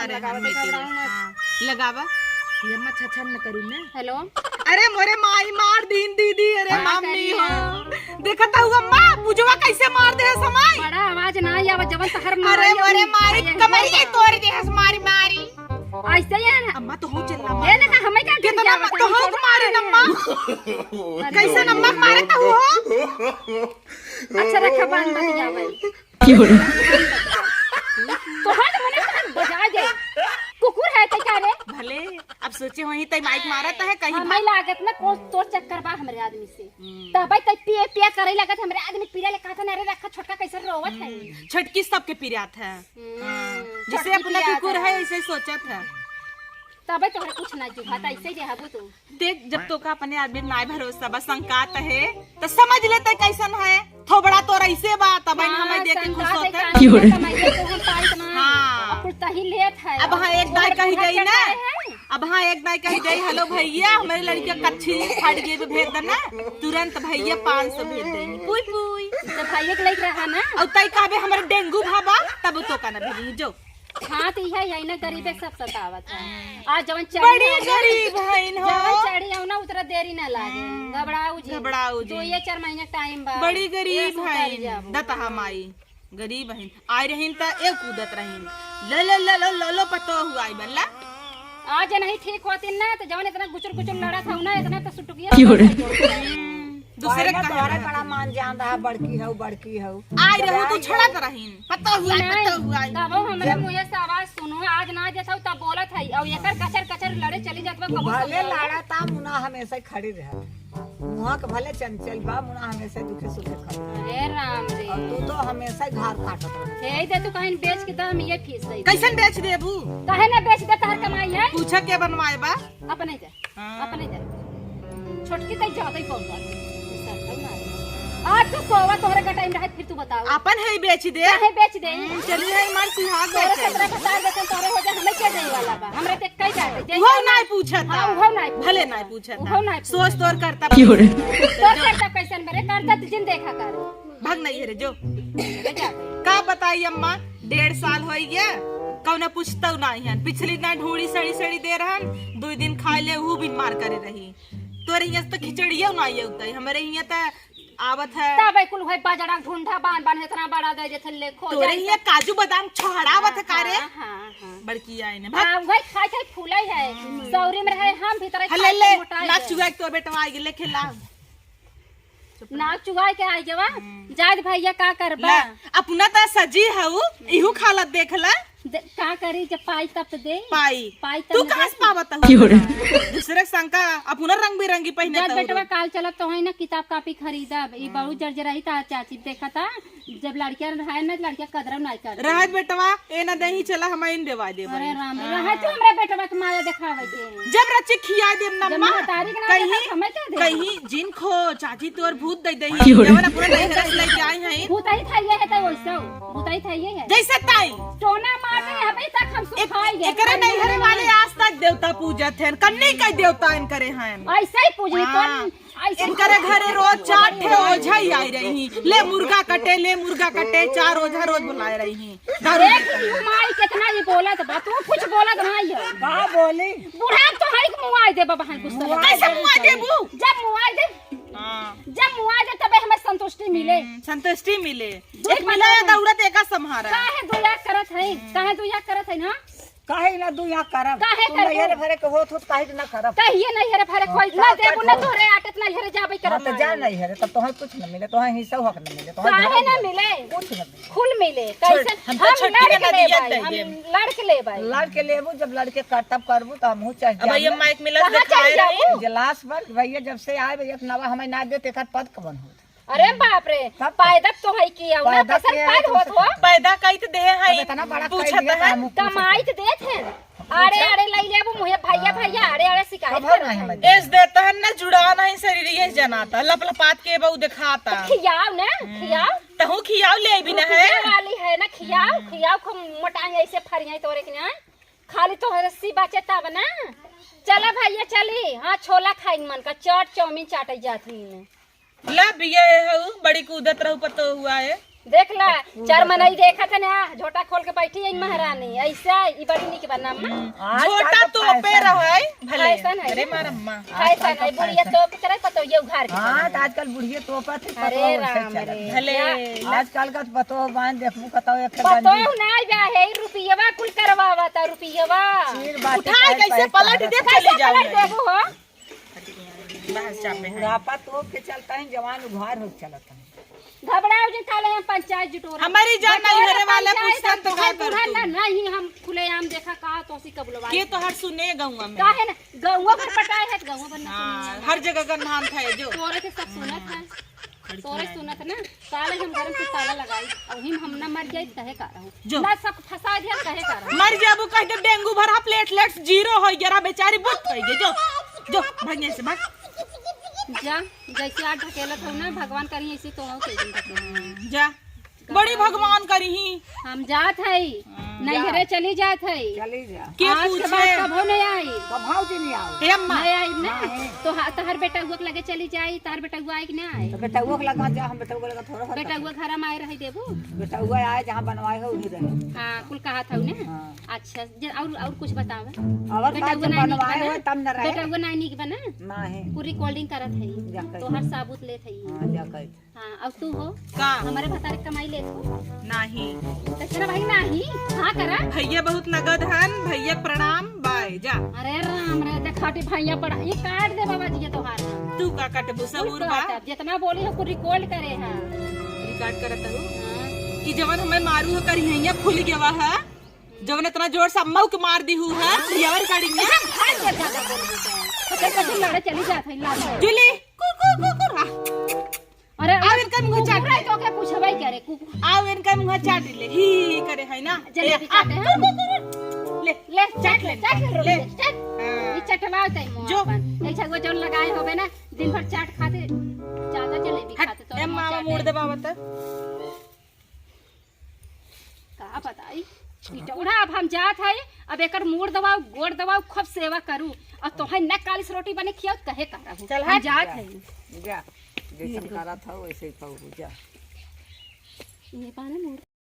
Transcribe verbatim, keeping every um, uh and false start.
अरे हाँ, लगावा, मीटिंग। घबराओ मत। हाँ, लगावा। ये अम्मा छछन न करू ना। हेलो। अरे मोरे माई मार दीन दीदी, अरे हाँ, मम्मी करिए। हो। देखत हऊ अम्मा, पूजवा कैसे मार देहस हमाई। बड़ा आवाज ना आवा, जवन तहर अरे माई मोरे अउरी माई, खाए कमरिया है। तोड़ देहस मारी मारी। ऐसे ही है ना। अम्मा तो हूँ चिल्ला ये मार। ना का हमें का कितना चिल्लावत तो है? हूँ मारी नम्मा। अरे कैसे नम्मा मारे तो हो? अच्छा रखा बांध बतिया भाई। की हो रही? तोहार तो मने कान बजा दे। कुकुर है ते का रे? भले, अब सोचे होही तई माइक मारत है कहीं हमें लागत ना कोई तोर चक्कर बा हमरे आदमी से। हम्म। तब भाई तई पिए पिए करे लागत हमरे आदमी पीला ले कहत ना रे रखा छोटका कैसे रोवत है। हम्म, छोटकी सबके पिरात है। हम्म, हाँ, जैसे छोटकी अपना पिरात कुकुर है। है, ऐसे सोचत है। तबे तोहरे कुछ ना चुभाता, ऐसे ही रहबू तू। देख, जब तोका अपने आदमी नाय भरोसा बा, संकात है, तो समझ लेते कैसन है। थोबड़ा तोर ऐसे बा, तब हाँ, हमें देख के खुश संकात है होते। का, की हो रहे? कमाइए तो हम पाई इतना। हाँ। अब कुल तही लेत है। अब हाँ, एक दाई कही गई ना। अब हाँ, एक दाई कही गई, "हेलो भैया, हमारे लड़किया कच्छी फाट गई, भेज देना।" तुरंत भैया पाँच सौ भेज देंगे। पुई पुई। जब भैया के लइक रहा ना। और तई कहबे, "हमारे डेंगू भा बा," तब तोका ना भेजी, जो। हाँ, तो इहे, यही ना गरीबे सब सतावत है। आज जवन चढ़ी बड़ी हो ना, गरीब हईन हो। जवन चढ़ी हो ना, उतरा देरी ना लागे। हम्म, घबराऊ जी। घबराऊ जी। दो ये चार महीने टाइम बा। बड़ी गरीब ये सब हईन। उतर जाबो। दतहा माई, गरीब हईन। आए रहीन त एक कूदत रहीन। ले, ले, ले लो, ले लो, पतो हुआ आई बल्ला। आज नहीं ठीक होती ना, तो जवन इतना गुचुर गुचुर लड़त हो ना, इतना तो सुटुकिया की हो रहा? हम्म। दूसरे पहले का तोहरे है। बड़ा मान जान रहा, बड़की हऊ, बड़की हऊ। आइ जब रहू, तू आई छोड़त रहीन। पता हुआ, नहीं, पता हुआ। तब हमरे मुँहे से आवाज सुनो, आज ना जैसा तब बोलत है, और एकर कचर कचर लड़े चली जात बा, कबो भले समझाओ। लड़ा ता मुना हमेशा खड़ी रहे। मुँह के भले चंचल बा, मुना हमेशा दुखे सुखे खड़ी रहे। हे राम रे। और तू तो हमेशा घर काटत रहे। हे दे तू कहीं बेच के तो हम ये फीस दे। कैसन बेच देबू? काहे ना बेच दे, तहर कमाई है। पूछा के बनवाए बा? अपने जा। हाँ। अपने जा। छोटकी तई जाते ही पहुंचा। सरदा मारे। आज तो सोवा तोहरे गटाई में रहे, फिर तू बताओ। अपन है बेच दे। काहे बेच दे? हम्म, चली है मार सुहाग तोरे बेचे। सतरा भतार बेचन तोरे हो जा, हमें क्या जाए वाला बा? हमरे ते कई जाते, जाए उहो वाला। नाय पूछत हाँ, था। उहो नाय पूछत भले था। नाय पूछत उहो था। नाय पूछत सोच था। तोर करता की हो रहे? तोर करता कैसन बरे? करता तू जिन देखा कर। भाग नहीं है रे, जो। ले जा। का बताई अम्मा, डेढ़ साल होई गया, कौनो पूछतौ नाई हन। पिछली ना ढूंढी सड़ी सड़ी दे रहन, दुई दिन खाए ले, ऊ भी मार करे रही। तोरे हियाँ से तो खिचड़ियो ना आइए उतई, हमरे हियाँ तो आवत है। तब कुल होई बाजड़ा ढूंढा बांध बांध इतना बड़ा दे देथे, ले खो तोरे जाई हियाँ तो। काजू बादाम छोहड़ावत है का रे? हाँ, हाँ, हाँ। बड़की आई ने, भाग। हाँ, वही खाई खाई फूलाई है। सौरी में रहे हम भीतर हले खाई ले, खाई मोटाई नाक है। चुआ के तोर बेटवा आई ले खेला। नाक चुआए के आई गवा। हम्म। जात भैया का करबा? ला, अपना त सजी हऊ, इहू खालत देख ला। दे-, का करी जब पाई तब तो दे। पाई। पाई तब तू न कहाँ दे। से पावत हऊ? की हो रहा? दूसरे के संग का अपना रंग बिरंगी पहिने जब तो बेटवा हो। काल चलत तो है ना किताब कापी खरीदब। ई हम्म। बहुत जर्जराई था चाची देखा था। जब लड़किया रहे ना, लड़किया कदरम नाई करती। रहे बेटवा, ए ना देही, चला हम इन देवा देब। अरे राम रे, हाँ। रहे तो हमरा बेटवा के माया देखावे के। जब रची खिया देब ना जब माँ, महतारी के ना कहीं, देखा, हमें क्या देबे? कहीं जिन खो, चाची तोर भूत दे दे, की हो रही? जवन अपना नैहरा से लेके आई हैं। भूत ही था ये है, तो वैसे भूत ही था ये है। जैसे ताई। टोना मार दे, अभी तक हम एक-, सुखाई गए। एकरे नैहरे वाले आज तक देवता पूजत हैं, कन्नी का देवता इनकरे हैं। ऐसे ही पूजी, हाँ। कौन इनकरे घरे रोज चार ठे ओझा ही आई रही, ले मुर्गा कटे, ले मुर्गा कटे, चार ओझा रोज बुलाए रही। दारू देख पी के। ली माई कितना ही बोलत बा, तू कुछ बोलत नहीं है। का बोली? बुढ़ा तो हर एक मुआई दे बा, बहन गुस्सा मुआई कैसे दे। मुआई देबू? जब मुआई दे, हाँ। जब मुआई दे तबे हमें संतुष्टि मिले। हम्म, संतुष्टि मिले। दुख एक मिला या बताओ। दौड़त एका संहारा। काहे दुया करत है? हम्म। काहे दुया करत है ना? काहे ना दू यहाँ करब? काहे तू करबो? नैहरे भरे के होत होत काहे के ना करब? कहिए नैहरे भरे हाँ, खोई का ना देबू करबो? ना तोहरे आटत नैहरे जाबे हाँ, करब तो जा माई। नैहरे, तब तोहे कुछ न मिले, तोहे हिस्सा हक न मिले, तोहे काहे घर ना में मिले? कुछ न मिले। खुल मिले। छोड़, कैसे? हम तो हम छोटकी लड़ के ना ले दिया भाई, दे हम देब। लड़ के ले भाई। लड़ के लेबू, जब लड़ के कर-, तब करबू, तो हमहू चढ़ अब जाब ये ना। माइक मिला कहाँ दिखाए चढ़ रही। जाबू? गिलास पर भैया जब से आए, एक नवा हमें ना दे, तेकर पद कवन होत? अरे बाप रे, तब पैदा तो है कि हो ना, पैदा कैसन के है पैदा तो होत हो? पैदा कई तो देह है, अब इतना बड़ा पूछत कई दिया है। तो हमहू पूछत कमाई है। तो देत है। अरे, अरे, लई लेबू मुहे भैया, हाँ। भैया, अरे, अरे, शिकायत कब करत नहीं है। मजा? एस देता है ना, जुड़ा नहीं शरीर, ये जनाता, लपलपात के बहु दिखाता। तो खियाओ ना, हम्म। खियाओ। तहू खियाओ ले भी ना तू है। खियाओ वाली है ना, खियाओ, हम्म। खियाओ, खूब मोटाई ऐसे फरियाई तोरे के ना। खाली तोहरे सी बाचे तब ना। चला भैया, चली। हाँ, छोला खाई मन का, चाट, चाउमीन चाटे जात ही में। ला बिया ए हऊ, बड़ी कूदत रहू पतो हुआ है। देख ला, चार मनई देखत है ना, झोटा खोल के बैठी है महारानी। ऐसा ई बड़ी निक बा ना अम्मा। हम्म। आजकल झोटा तो तोपे फैशन है। रहै, भले। फैशन है। अरे मार अम्मा। फैशन आजकल है, तो बुढ़िया फैशन। तोप करे पतोहिया उघार के हाँ, चले। तो आजकल बुढ़िया तोपत है, अरे पतोह वैसे राम चलत रे। है। भले। या। आजकल का पतोह बांध देखबू कतौ एक पतोह घंटी। ना बा है, रुपयवा कुल करवावा ता रुपयवा। चीर बाटी उठाए काहे कैसे पैर पलट काढ़त दे है। चली कैसे जाओ पलट नहीं। देबू हो? बस चापे हैं। बुढ़ापा तोप के चलता है, जवान उघार हो चलत है। घबराओ जिन, काले हम पंचायत जुटोरे। हमारी जान बटोरे नैहरे वाले पंचायत, पूछता हम तो का तोहर बूढ़ा करतू? ना, नहीं हम खुलेआम देखा का तोसी कबुलवा। के तोहर सुने गौवा में? काहे ना? गौवा भर पटाए है, गौवा भर ना हाँ, सुने। हर जगह गन्हान था ये जो। तोरे के सब सुनत है। हम्म। तोरे सुनत ना, काले हम घर में ताला लगाई, अउही में हम ना मर जाई, कहे का रहू। जो। ना सब फंसा दिया, कहे का रहू। मर जाबू कह के डेंगू भरा, प्लेटलेट्स जीरो हो गया, बेचारी बुत हो गई। जो, जो, भाग यहाँ से, भाग। जा, जैसे आज ढकेलत हो ना, भगवान करी ऐसे तो हो के दिन ढकेल। जा, बड़ी भगवान करी ही। हम जात है, हाँ। नैहरे चली जात है। चली जा। के आज के पूछे? बाद कभो नहीं आई। कभो जी नहीं आओ। ए अम्मा। नहीं आई ना। नहीं। तो हा-, तहर बेटउआ के लगे चली जाई, तहर बेटउआ आई कि ना आई? तो बेटउआ के लगा जा, हम बेटउआ के लगा थोड़ा होता। बेटउआ घर में आए रही देबू? बेटउआ आए, जहाँ बनवाए हो, उही रहे। हाँ, कुल कहा था उन्हें। हाँ। अच्छा, जे, और, और कुछ बतावा। और बेटा का वो जब नाई निक बनवाए बना? हो, तब न रहे। बेटा वो नाई निक बना? नहीं। पूरी recording करत है। जा कर। तोहर साबूत लेत है। हाँ, जा कर। हाँ, और तू हो? का? हमारे भतारे कमाई लेत हो? नहीं। कैसे ना भाई, नहीं? हाँ करा। भैया बहुत नगद हन, भैया प्रणाम, बाय, जा। अरे राम रे, देखा टी भैया पड़ा, ये काट दे बाबा जी, ये तोहार। तू का काटबू, कुल सबूर बा? काटब, जितना बोली हो, कुल record करे है। Record करत हो? हाँ। कि जवन हमें मारू हो, करिहैया फूल गवा है। जवन इतना जोर से अम्मा के मार दी हूँ, हाँ? ये और recording में? भाग जा, ज्यादा बोल रही है। पता है, कैसे लड़े चली जात है, लाल। जूली, कुर, कुर, कुर, कुर, हाँ। अरे, आओ, इनका मुँह चाट कुकुर है, ले। तो क्या पूछबे करे, कुकुर। आओ, इनका मुँह चाट ले, ही, ही करे है ना। जलेबी ए, चाटे आ, हैं। कुर, कुर, कुर, कुर। ले, ले, चाट ले, चाट ले, ले। चाट। हाँ। ये चटवा होता है मुँह जो। अपन। ऐसा वो जो लगाए होबे ना, दिन भर चाट खाते, ज्यादा जलेबी हट, खाते, तो ए, मुँह मामा चाटे। मोड़ दे बाबा त। का बताई, बिटौरा, अब हम जात हई, अब एकर मूड़ दबाऊ, गोड़ दबाऊ, खूब सेवा करू, और तोहे न काली से रोटी बने खियाऊ, कहे का रहू। चल हम हट। जात हई। जा, जैसन करत हौ, वैसे ही खाऊ, जा। ये बाने मूड़।